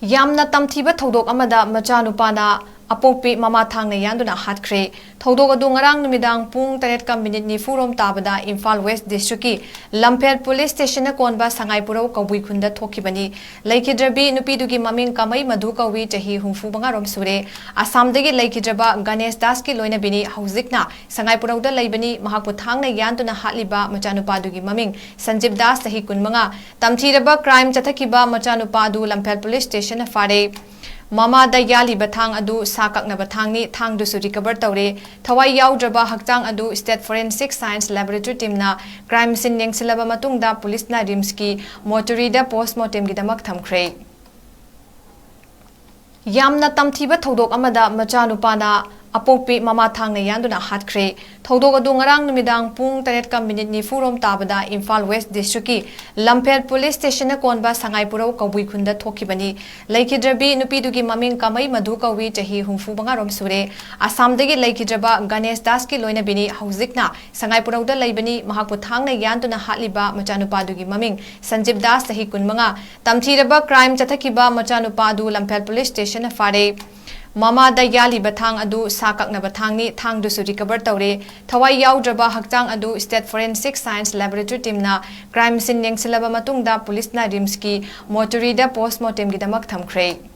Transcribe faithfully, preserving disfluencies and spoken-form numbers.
ꯌꯥꯝꯅ ꯇꯝꯊꯤꯕ ꯊꯧꯗꯣꯛ ꯑꯃꯗ ꯃꯆꯥꯅꯨꯄꯥꯅ ꯑꯄꯣꯛꯄꯤ ꯃꯃꯥ ꯊꯥꯡꯅ ꯌꯥꯟꯗꯨꯅ ꯍꯥꯠꯈ꯭ꯔꯦ꯫ ꯊꯧꯗꯣꯛ ꯑꯗꯨ ꯉꯔꯥꯡ ꯅꯨꯃꯤꯗꯥꯡ ꯄꯨꯡ ꯇꯔꯦꯠꯀ ꯃꯤꯅꯤꯠ ꯅꯤꯐꯨ ꯔꯣꯝ ꯇꯥꯕꯗ ꯏꯝꯐꯥꯜ ꯋꯦꯁ ꯗꯤꯁꯇ꯭ꯔꯤꯛꯀꯤ ꯂꯝꯐꯦꯜ ꯄꯨꯂꯤꯁ ꯁ꯭ꯇꯦꯁꯟꯅ ꯀꯣꯟꯕ ꯁꯉꯥꯏꯄꯨꯔꯧ ꯀꯧꯕꯨꯏ ꯈꯨꯟꯗ ꯊꯣꯛꯈꯤꯕꯅꯤ꯫ ꯂꯩꯈꯤꯗ꯭ꯔꯕꯤ ꯅꯨꯄꯤꯗꯨꯒꯤ ꯃꯃꯤꯡ ꯀꯃꯩ ꯃꯙꯨ ꯀꯧꯏ, ꯆꯍꯤ ꯍꯨꯝꯐꯨ ꯃꯉꯥ ꯔꯣꯝ ꯁꯨꯔꯦ꯫ ꯑꯁꯥꯝꯗꯒꯤ ꯂꯩꯈꯤꯗ꯭ꯔꯕ ꯒꯅꯦꯁ ꯗꯥꯁꯀꯤ ꯂꯣꯏꯅꯕꯤꯅꯤ꯫ ꯍꯧꯖꯤꯛꯅ ꯁꯉꯥꯏꯄꯨꯔꯧꯗ ꯂꯩꯕꯅꯤ꯫ ꯃꯍꯥꯛꯄꯨ ꯊꯥꯡꯅ ꯌꯥꯟꯗꯨꯅ ꯍꯥꯠꯂꯤꯕ ꯃꯆꯥꯅꯨꯄꯥꯗꯨꯒꯤ ꯃꯃꯤꯡ ꯁꯟꯖꯤꯞ ꯗꯥꯁ, ꯆꯍꯤ ꯀꯨꯟꯃꯉꯥ꯫ ꯇꯝꯊꯤꯔꯕ ꯀ꯭ꯔꯥꯏꯝ ꯆꯠꯊꯈꯤꯕ ꯃꯆꯥꯅꯨꯄꯥ ꯑꯗꯨ ꯂꯝꯐꯦꯜ ꯄꯨꯂꯤꯁ ꯁ꯭ꯇꯦꯁꯟꯅ ꯐꯥꯔꯦ꯫ ꯃꯃꯥꯗ ꯌꯥꯜꯂꯤꯕ ꯊꯥꯡ ꯑꯗꯨ ꯁꯥ ꯀꯛꯅꯕ ꯊꯥꯡꯅꯤ꯫ ꯊꯥꯡꯗꯨꯁꯨ ꯔꯤꯀꯚꯔ ꯇꯧꯔꯦ꯫ ꯊꯋꯥꯏ ꯌꯥꯎꯗ꯭ꯔꯕ ꯍꯛꯆꯥꯡ ꯑꯗꯨ ꯁ꯭ꯇꯦꯠ ꯐꯣꯔꯦꯟꯁꯤꯛ ꯁꯥꯏꯟꯁ ꯂꯦꯕꯣꯔꯦꯇꯔꯤ ꯇꯤꯝꯅ ꯀ꯭ꯔꯥꯏꯝ ꯁꯤꯟ ꯌꯦꯡꯁꯤꯜꯂꯕ ꯃꯇꯨꯡꯗ ꯄꯨꯂꯤꯁꯅ ꯔꯤꯝꯁꯀꯤ ꯃꯣꯔꯆꯨꯔꯤꯗ ꯄꯣꯁꯃꯣꯔꯇꯦꯝꯒꯤꯗꯃꯛ ꯊꯝꯈ꯭ꯔꯦ꯫ ꯌꯥꯝꯅ ꯇꯝꯊꯤꯕ ꯊꯧꯗꯣꯛ ꯑꯃꯗ ꯃꯆꯥꯅꯨꯄꯥꯅ ꯑꯄꯣꯛꯄꯤ ꯃꯃꯥ ꯊꯥꯡꯅ ꯌꯥꯟꯗꯨꯅ ꯍꯥꯠꯈ꯭ꯔꯦ꯫ ꯊꯧꯗꯣꯛ ꯑꯗꯨ ꯉꯔꯥꯡ ꯅꯨꯃꯤꯗꯥꯡ ꯄꯨꯡ ꯇꯔꯦꯠꯀ ꯃꯤꯅꯤꯠ ꯅꯤꯐꯨ ꯔꯣꯝ ꯇꯥꯕꯗ ꯏꯝꯐꯥꯜ ꯋꯦꯁ ꯗꯤꯁꯇ꯭ꯔꯤꯛꯀꯤ ꯂꯝꯐꯦꯜ ꯄꯨꯂꯤꯁ ꯁ꯭ꯇꯦꯁꯟꯅ ꯀꯣꯟꯕ ꯁꯉꯥꯏꯄꯨꯔꯧ ꯀꯧꯕꯨꯏ ꯈꯨꯟꯗ ꯊꯣꯛꯈꯤꯕꯅꯤ꯫ ꯂꯩꯈꯤꯗ꯭ꯔꯕꯤ ꯅꯨꯄꯤꯗꯨꯒꯤ ꯃꯃꯤꯡ ꯀꯃꯩ ꯃꯙꯨ ꯀꯧꯏ, ꯆꯍꯤ ꯍꯨꯝꯐꯨ ꯃꯉꯥ ꯔꯣꯝ ꯁꯨꯔꯦ꯫ ꯑꯁꯥꯝꯗꯒꯤ ꯂꯩꯈꯤꯗ꯭ꯔꯕ ꯒꯅꯦꯁ ꯗꯥꯁꯀꯤ ꯂꯣꯏꯅꯕꯤꯅꯤ꯫ ꯍꯧꯖꯤꯛꯅ ꯁꯉꯥꯏꯄꯨꯔꯧꯗ ꯂꯩꯕꯅꯤ꯫ ꯃꯍꯥꯛꯄꯨ ꯊꯥꯡꯅ ꯌꯥꯟꯗꯨꯅ ꯍꯥꯠꯂꯤꯕ ꯃꯆꯥꯅꯨꯄꯥꯗꯨꯒꯤ ꯃꯃꯤꯡ ꯁꯟꯖꯤꯞ ꯗꯥꯁ, ꯆꯍꯤ ꯀꯨꯟꯃꯉꯥ꯫ ꯇꯝꯊꯤꯔꯕ ꯀ꯭ꯔꯥꯏꯝ ꯆꯠꯊꯈꯤꯕ ꯃꯆꯥꯅꯨꯄꯥ ꯑꯗꯨ ꯂꯝꯐꯦꯜ ꯄꯨꯂꯤꯁ ꯁ꯭ꯇꯦꯁꯟꯅ ꯐꯥꯔꯦ꯫ ꯃꯃꯥꯗ ꯌꯥꯜꯂꯤꯕ ꯊꯥꯡ ꯑꯗꯨ ꯁꯥ ꯀꯛꯅꯕ ꯊꯥꯡꯅꯤ꯫ ꯊꯥꯡꯗꯨꯁꯨ ꯔꯤꯀꯚꯔ ꯇꯧꯔꯦ꯫ ꯊꯋꯥꯏ ꯌꯥꯎꯗ꯭ꯔꯕ ꯍꯛꯆꯥꯡ ꯑꯗꯨ ꯁ꯭ꯇꯦꯠ ꯐꯣꯔꯦꯟꯁꯤꯛ ꯁꯥꯏꯟꯁ ꯂꯦꯕꯣꯔꯦꯇꯔꯤ ꯇꯤꯝꯅ ꯀ꯭ꯔꯥꯏꯝ ꯁꯤꯟ ꯌꯦꯡꯁꯤꯜꯂꯕ ꯃꯇꯨꯡꯗ ꯄꯨꯂꯤꯁꯅ ꯔꯤꯝꯁꯀꯤ ꯃꯣꯔꯆꯨꯔꯤꯗ ꯄꯣꯁꯃꯣꯔꯇꯦꯝꯒꯤꯗꯃꯛ ꯊꯝꯈ꯭ꯔꯦ꯫